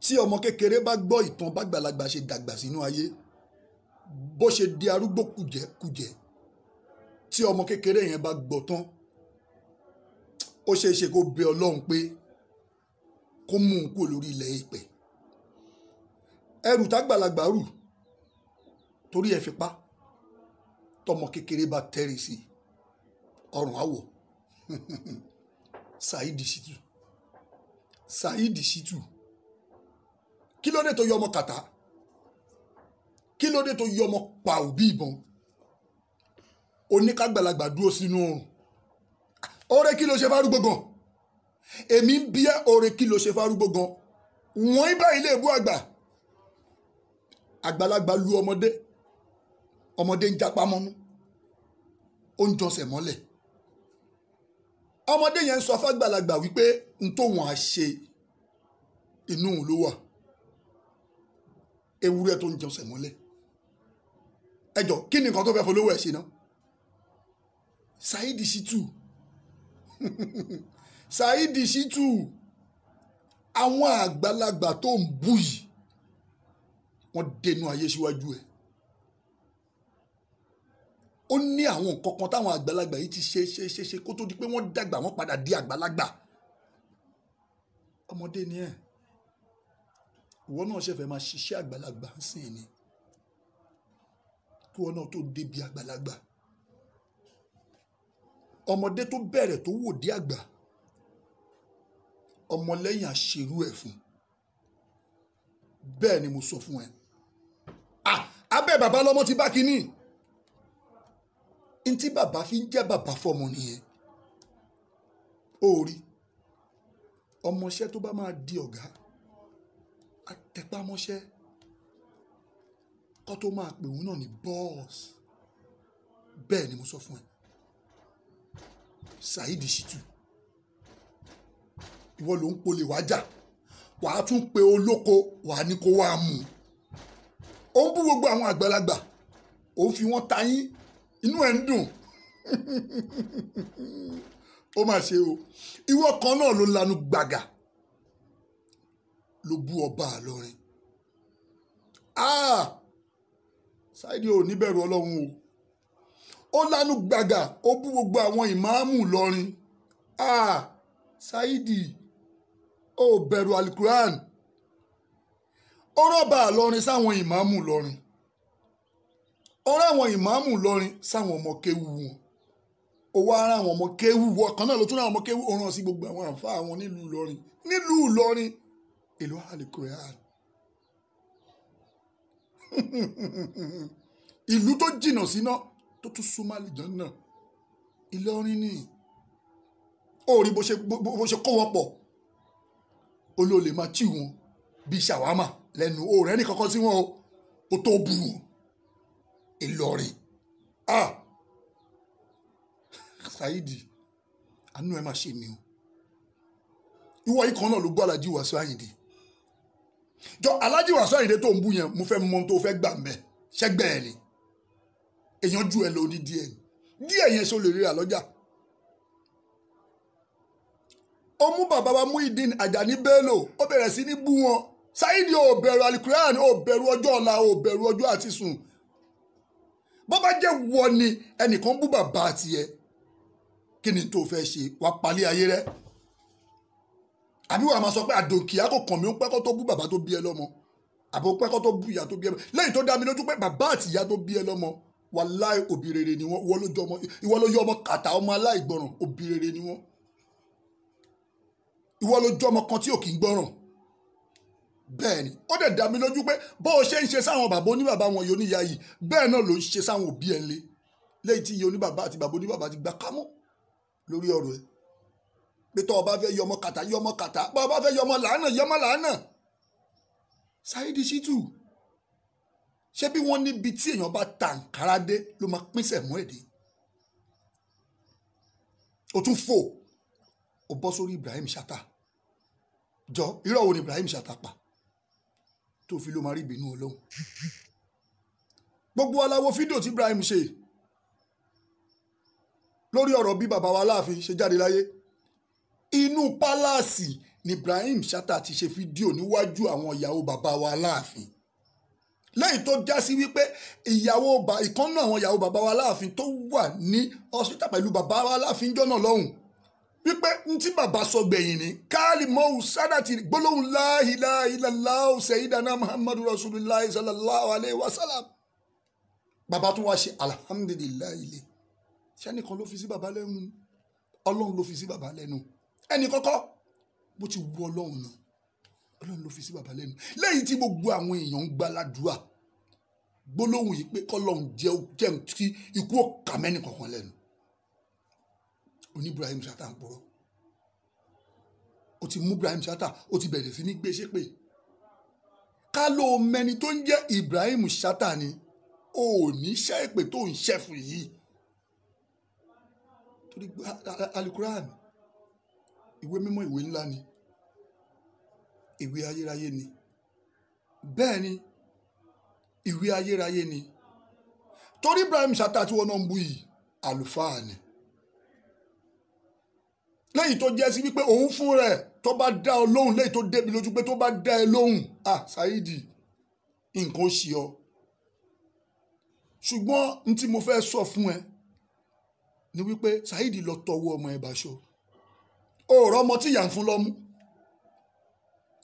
Tí ọmọ kékeré bá gbọ́ ìtàn bàgbàlagbà ṣe dàgbà sínú ayé, bó ṣe di arúgbó kùjẹ́kùjẹ́, tí ọmọ kékeré yẹn bá gbọ́ tán, ó ṣeé ṣe kó bẹ Ọlọ́run pé kó mú un kúrò lórí ilẹ̀ ìpẹ́. Ẹrù tágbàlagbà rù torí ẹ fipá, tọmọ kékeré bá tẹ́rì sí ọrùn àwọ̀. Saheed Shittu, Saheed Shittu, kí ló dé tó yọ ọmọ kàtá? Kí ló dé tó yọ ọmọ pa òbí ìbọn? Oníkàgbàlagbà dúró sínú oòrùn. Oore kí ló ṣe fárúgbó gan? Èmi ń bí ẹ, oore kí ló ṣe fárúgbó gan? Wọ́n ibà ilé ìbú àgbà. Àgbàlagbà lu ọmọdé, ọmọdé ń japa mọ́nú, ó ń jọsẹ̀ mọ́lẹ̀. Ọmọdé yẹn ń sọ fágbàlagbà wípé n tó wọn á ṣe inú òun ló wà. Ewúrẹ́ tó ń jọsẹ̀ mọ́lẹ̀. Ẹ jọ, kí ni nǹkan tó fẹ́ folówó ẹ̀ ṣe náà? Saheed Shittu, Saheed Shittu, àwọn àgbàlagbà tó ń bú yìí, wọ́n dẹnu ayé síwájú ẹ̀. Ó ní àwọn nǹkan kan táwọn àgbàlagbà yìí ti ṣe ṣe ṣe ṣe kó tó di pé wọ́n dàgbà, wọ́n padà di àgbàlagbà. Ọmọdé ni ẹ̀, ìwọ náà ṣẹ̀fẹ̀ máa ṣiṣẹ́ àgbàlagbà ń sìn ni, kí ìwọ náà tó débi àgbàlagbà. Ọmọdé tó bẹ̀rẹ̀ tó wò dé àgbà, ọmọlẹ́yìn àṣerú ẹ̀ fún. Bẹ́ẹ̀ ni mo sọ fún ẹ. Abẹ́ bàbá lọ́mọ ti bá kínní. Ntí bàbá fi ń jẹ́ bàbá fọmọ nìyẹn. Ó rí ọmọọṣẹ́ tó bá máa di ọ̀gá, àtẹpámọ́ṣẹ́ kó tó máa pè òun náà ní bọ́ọ̀sì. Bẹ́ẹ̀ ni mo sọ fún ẹ. Saheed Shittu, ìwọ ló ń polè wájà, wàá tún pe olóko, wàá ní kó wàá mú un. Ó ń bú gbogbo àwọn àgbàlagbà, ó ń fi wọ́n ta yín, inú ẹ̀ ń dùn. Ó mà ṣe o. Ìwọ kan náà ló lanu gbàgà ló bú ọba Ìlọrin. Saheed ò ní bẹ̀rù Ọlọ́run o. Ó lanu gbàgà, ó bú gbogbo àwọn ìmáàmù Ìlọrin. Saheed ó bẹ̀rù alukuran. Ó rọ́bà Ìlọrin sáwọn ìmáàmù Ìlọrin, ó rán àwọn ìmáàmù Ìlọrin sáwọn ọmọ kéwú wọn. Ó wá rán àwọn ọmọ kéwú wọn kan náà ló tún rán àwọn ọmọ kéwú, ó rán sí gbogbo àwọn àǹfààní wọn nílùú Ìlọrin. Nílùú Ìlọrin, èlò alukuran, ìlú tó jìnnà síná tó tún súnmọ́ àlùjánnà, Ìlọrin ni. Ó rí bó ṣe kó wọn pọ̀, olóòlè máa tí wọn bíi ṣàwámà lẹ́nu. Ó rẹ́ ní kankan sí wọn o, ó tó bu wọn. Ìlọrin, Saheed, àánú ẹ máa ṣe mi o. Ìwọ yìí kan náà ló gbọ́ Alhaji Wasiu Ayinde. Jọ Alhaji Wasiu Ayinde tó ń bú yẹn, mo fẹ́ mọ ohun tó fẹ́ gbà mẹ́ ṣẹ́gbẹ́ ẹ̀ ni. Èèyàn ju ẹ lọ ní díẹ̀ díẹ̀ yẹn ṣe ó lè ríra lọ́jà. Ó mú bàbá wa Muyideen Ajani Bello, ó bẹ̀rẹ̀ sí ní bú wọn. Saheed ò bẹ̀rù alukuran, ò bẹ̀rù ọjọ́ ọ̀la, ò bẹ̀rù ọjọ́ àti sùn. Bó bá jẹ́ wọ ni ẹnìkan bú bàbá tiẹ̀, kí ni tó fẹ́ ṣe? Wàá palẹ̀ ayé rẹ? Àbí wàá máa sọ pé àdòkìá kò kàn mí, ó pẹ́ kó tó bú bàbá tó bí ẹ lọ́mọ, àbí ó pẹ́ kó tó bú ìyá tó bí ẹ lọ́mọ? Lẹ́yìn tó dá mi lójú pé bàbá àti ìyá tó bí ẹ lọ́mọ, wàláì òbí rere ni wọ́n. Ìwọ ló yọ ọmọ kàtà, ọmọ aláìgbọràn, òbí rere ni wọ́n. Ìwọ ló jọ ọmọ kan tí ò kì í gbọ́ràn. Bẹ́ẹ̀ ni ó dẹ̀ dá mi lójú pé bó o ṣe ń ṣe sáwọn bàbá oníbàbá wọn yóò níyà yìí, bẹ́ẹ̀ náà ló ń ṣe sáwọn òbí ẹ̀ ń lé. Lẹ́yìn tí iye oníbàbá àti bàbá oníbàbá ti gbà kámú lórí ọ̀rọ̀ ẹ̀ pé tọ́ ọ bá fẹ́ yọmọ kàtà, yọmọ kàtà, bọ́ ọ bá fẹ́ yọmọ làánà, yọmọ làánà. Saheed Shittu, ṣé bí wọ́n níbi tí èèyàn bá ta àǹkárá dé ló máa pínṣẹ̀ mọ́ èdè? O tún fò, o bọ́ sórí Ibrahim Chatta. Jọ, irọ́ wo ni Ibrahim Chatta pa tó fi ló máa rí ìbínú Ọlọ́run? Gbogbo aláwo fídíò tí Ibrahim ṣe lórí ọ̀rọ̀ bí bàbá wa Aláàfin ṣe jáde láyé. Inú pálásì Ni Ibrahim Chatta ti ṣe fídíò níwájú àwọn ìyàwó bàbá wa Aláàfin, lẹ́yìn tó já sí wípé ìyàwó ìkan náà àwọn ìyàwó bàbá wa Aláàfin tó wà ní hospital pẹ̀lú bàbá wa Aláàfin jọ́nà lọ́hùn, wípé n tí bàbá sọ gbẹ̀yìn ni káàlì mọ́wù sádàtì gbólóhùn la ilaha illallah sayyidana muhammadu rasulullah sallallahu alayhi wa sallam. Bàbá tún wá ṣe alhamdulillahi ilé sẹ́nìkan ló fi sí bàbá lẹ́nu, ọlọ́run ló fi sí bàbá lẹ́nu, ẹnì kọ́kọ́ bó ti wu ọlọ́run náà, ọlọ́run ló fi sí bàbá lẹ́nu. Lẹ́yìn tí gbogbo àwọn èèyàn ń gbàládùá gbólóhùn yìí pé kọ́lọ́run jẹ́ kí ikú ọ̀kà mẹ́nì kankan lẹ́nu, oní Ibrahim Chatta ń purọ́. Ó ti mú Ibrahim Chatta, ó ti bẹ̀rẹ̀ sí ní gbé ṣépè. Ká ló mẹni tó ń jẹ́ Ibrahim Chatta ni ò ní ṣẹ́ èpè tó ń ṣẹ́ fún yìí, torí alukuran ìwé mímọ́, ìwé ńlá ni, ìwé ayérayé ni. Bẹ́ẹ̀ ni ìwé ayérayé ni. Torí Ibrahim Chatta tí wọ́n náà ń bú yìí, àlùfáà ni, lẹ́yìn tó jẹ́ sí wípé òun fún rẹ̀ tó bá dá ọ lóhùn, lẹ́yìn tó débi lójú pé tó bá dá ẹ lóhùn, ah Saheed, nǹkan ó ṣe ọ. Ṣùgbọ́n n tí mo fẹ́ sọ fún ẹ ni wípé Saheed lọ tọwọ́ ọmọ ẹ báṣọ. Òòrọ̀ ọmọ tí ìyá ń fún lọ́mú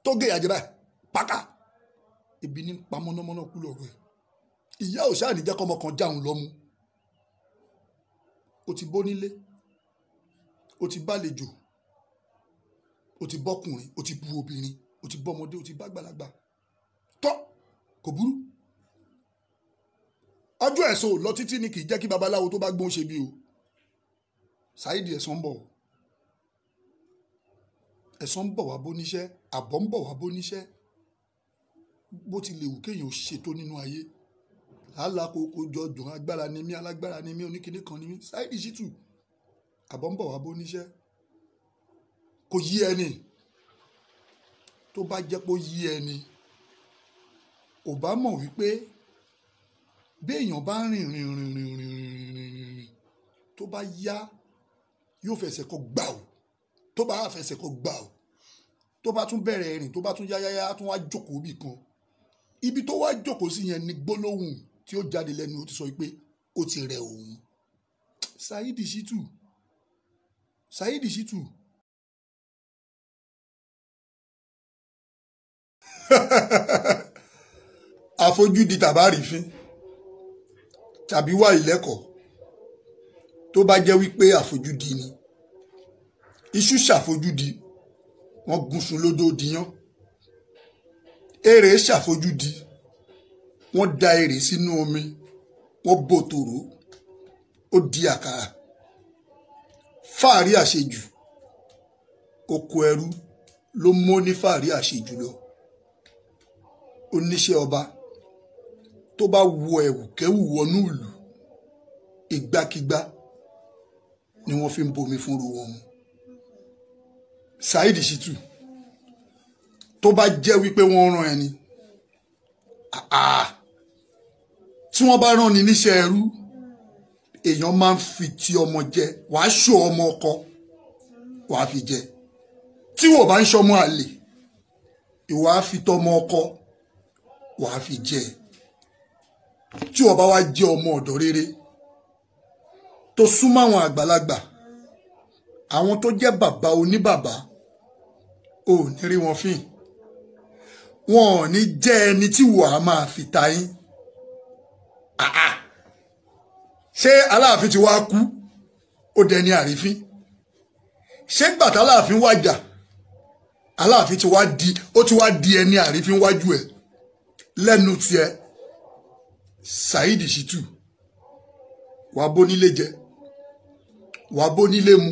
tó gé ìyàjẹ́ báyìí pàkà, ebi ní pa mọ́nàmọ́ná kú lọ́rọ̀ ẹ̀. Ìyá ò ṣáà ní jẹ́ kọ́mọ kan jáun lọ́mú. O ti bó nílé, o ti bálejò, o ti bọ́kùnrin, o ti bu obìnrin, o ti bọ́mọdé, o ti bágbàlagbà. Tọ́ kò burú. Ọjọ́ ẹ̀san ò lọ títí ni kì í jẹ́ kí babaláwo tó bá gbóhùn ṣe bí o. Saheed, ẹ̀san ń bọ̀, ẹ̀san ń bọ̀ wá bóníṣẹ́, àbọ̀ ń bọ̀ wá bóníṣẹ́. Bó ti lè wù kéèyàn ó ṣètò nínú ayé, làálàá kókó jọjọ, agbára ni mí, alágbára ni mí, oníkíní kan ni mí. Saheed Shittu, àbọ̀ ń bọ̀ wá bóníṣẹ́. Kò yí ẹni tó bá jẹ́ pé ó yí ẹni, ò bá mọ̀ wípé béèyàn bá rìn rìn rìn rìn rìn rìn rìn rìn tó bá yá yóò fẹsẹ̀ kọ gbà ó, tó bá fẹsẹ̀ kọ gbà ó, tó bá tún bẹ̀rẹ̀ rìn, tó bá tún yáyáyá, tún wá jókòó bì kan. Ibi tó wá jókòó sí yẹn ni gbólóhùn tí ó jáde lẹ́nu ó ti sọ pé ó ti rẹ̀ òun. Saheed Shittu, Saheed Shittu. Àfojúdi tàbá rífín tàbí wà ìlẹ́kọ̀ọ́, tó bá jẹ́ wípé àfojúdi ni, iṣu ṣàfojúdi, wọ́n gúnṣun lódó diyán. Èrè ṣàfojúdi, wọ́n da èrè sínú omi, wọ́n bò tòró, ó di àkàrà. Fáàrí àṣejù, oko ẹrú ló mọ́ ní fáàrí àṣejù lọ. Oníṣẹ́ ọba tó bá wọ ẹ̀wù kẹ́wù wọnú ìlú, ìgbàkigbà ni wọ́n fi ń bomi fúnru wọn mu. Saheed Shittu, tó bá jẹ́ wípé wọ́n rán ẹni, tí wọ́n bá rán ni níṣẹ́ ẹrú, èèyàn máa ń fi ti ọmọ jẹ, wàá ṣó ọmọ ọkọ wàá fi jẹ. Tí wọ́n bá ń ṣọmọ àlè, ìwà á fi tọmọ ọkọ wàá fi jẹ. Tí wọ́n bá wá jẹ́ ọmọ ọ̀dọ̀ rere tó súnmọ́ àwọn àgbàlagbà, àwọn tó jẹ́ bàbá oníbàbá, ò ní rí wọn fín, wọn ò ní jẹ́ ẹni tí wàá máa fi ta yín. Ṣé Aláàfin ti wá kú ó dẹni àrífín? Ṣé gbàtà Aláàfin wájà, Aláàfin ti wá di, ó ti wá di ẹni àrífín wájú ẹ lẹ́nu tiẹ̀? Saheed Shittu, wàá bó nílé jẹ, wàá bó nílé mu,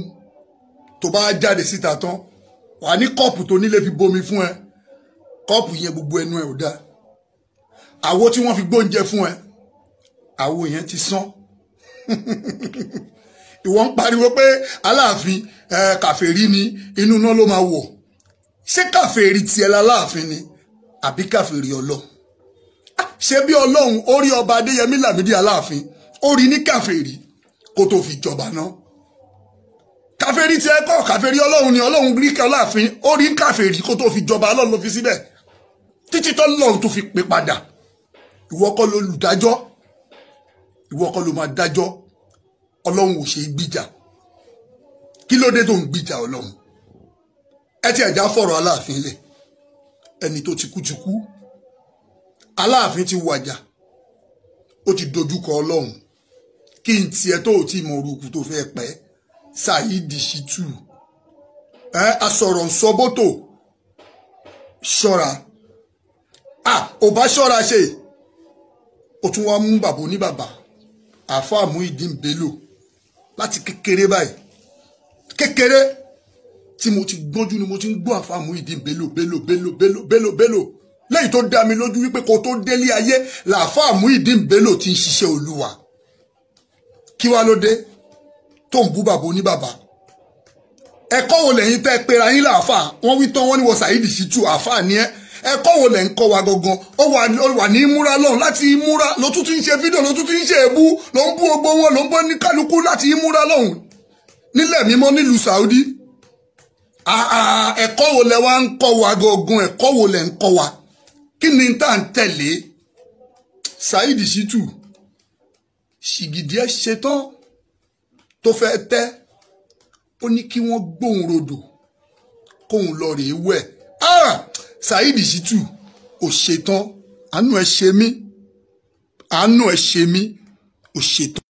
tó bá jáde síta tán wàá ní kọ́ọ̀pù tó nílé fi bomi fún ẹ, kọ́ọ̀pù yẹn gbogbo ẹnu ẹ ò dáa. Àwo tí wọ́n fi gbóúnjẹ fún ẹ, àwo yẹn ti sán. Ìwọ ń pariwo pé Aláàfin kàfèrí ni, inú náà ló máa wọ̀. Ṣé kàfèrí tiẹ̀ láláàfin ni àbí kàfèrí Ọlọ́run? Ṣé bí Ọlọ́run ó rí ọba Adéyẹmí Lámídì Aláàfin, ó rí ní kàfèrí kó tó fi jọba náà. Kàfẹ́rí ti ẹ kọ́, kàfẹ́rí ọlọ́run ni. Ọlọ́run rí kẹ́ Aláàfin, ó rí kàfẹ́rí kó tó fi jọba, ọlọ́run ló fi síbẹ̀ títí tọ́lọ́run tó fi pè padà. Ìwọ kọ́ ló lùdájọ́, ìwọ kọ́ ló máa dájọ́. Ọlọ́run ò ṣe é gbìjà. Kí ló dé tó ń gbìjà ọlọ́run? Ẹ ti ẹ̀já fọ̀rọ̀ Aláàfin lẹ̀. Ẹni tó ti kú ti kú. Aláàfin ti wàjà, ó ti dojúkọ ọlọ́run. Kí n tiẹ̀ tó ò tí mọ orúkú tó fẹ́ pẹ́. Saheed Shittu, ẹ asọ̀rọ̀ nsọ́bótò, ṣọ́ra. Ò bá ṣọ́ra ṣe. Ó tún wá mú bàbá oníbàbà àáfàá Muyideen Bello láti kékeré báyìí. Kékeré tí mo ti gbọ́njú ni mo ti ń gbọ́ àáfàá Muyideen Bello Bello Bello Bello Bello Bello, lẹ́yìn tó dá mi lójú wípé kó tó délé ayé làáfàá Muyideen Bello ti ń ṣiṣẹ́ olúwa. Kí wá ló dé tó ń bú bàbá oníbàbà? Ẹ̀kọ́ wo lẹ́yìn tẹ́ pera yín làáfàá? Wọ́n wí tán, wọ́n ní wọ́n Saheed Shittu àáfàá ni ẹ́. Ẹ̀kọ́ wo lẹ́ ń kọ́ wa gangan? Ó wà ní múra lọ́hùn, láti múra ló tún ti ń ṣe fídíò, ló tún ti ń ṣe èébú, ló ń bú gbogbo wọn, ló ń bọ́ ní kálukú láti múra lọ́hùn nílẹ̀ mímọ́ nílùú Saudi. Ẹ̀kọ́ wo lẹ́ wá ń kọ́ wa gangan? Ẹ̀kọ́ wo lẹ́ ń kọ́ wa? Kí ni tá à ń tẹ̀lé? Saheed Shittu ṣìgìdì ẹ̀ ṣetán tó fẹ́ tẹ́, ó ní kí wọ́n gbóhùn rodò kóhun lọ rèé wẹ̀. Saheed Shittu ò ṣetán, àánú ẹ ṣe mí, àánú ẹ ṣe mí, ò ṣetán.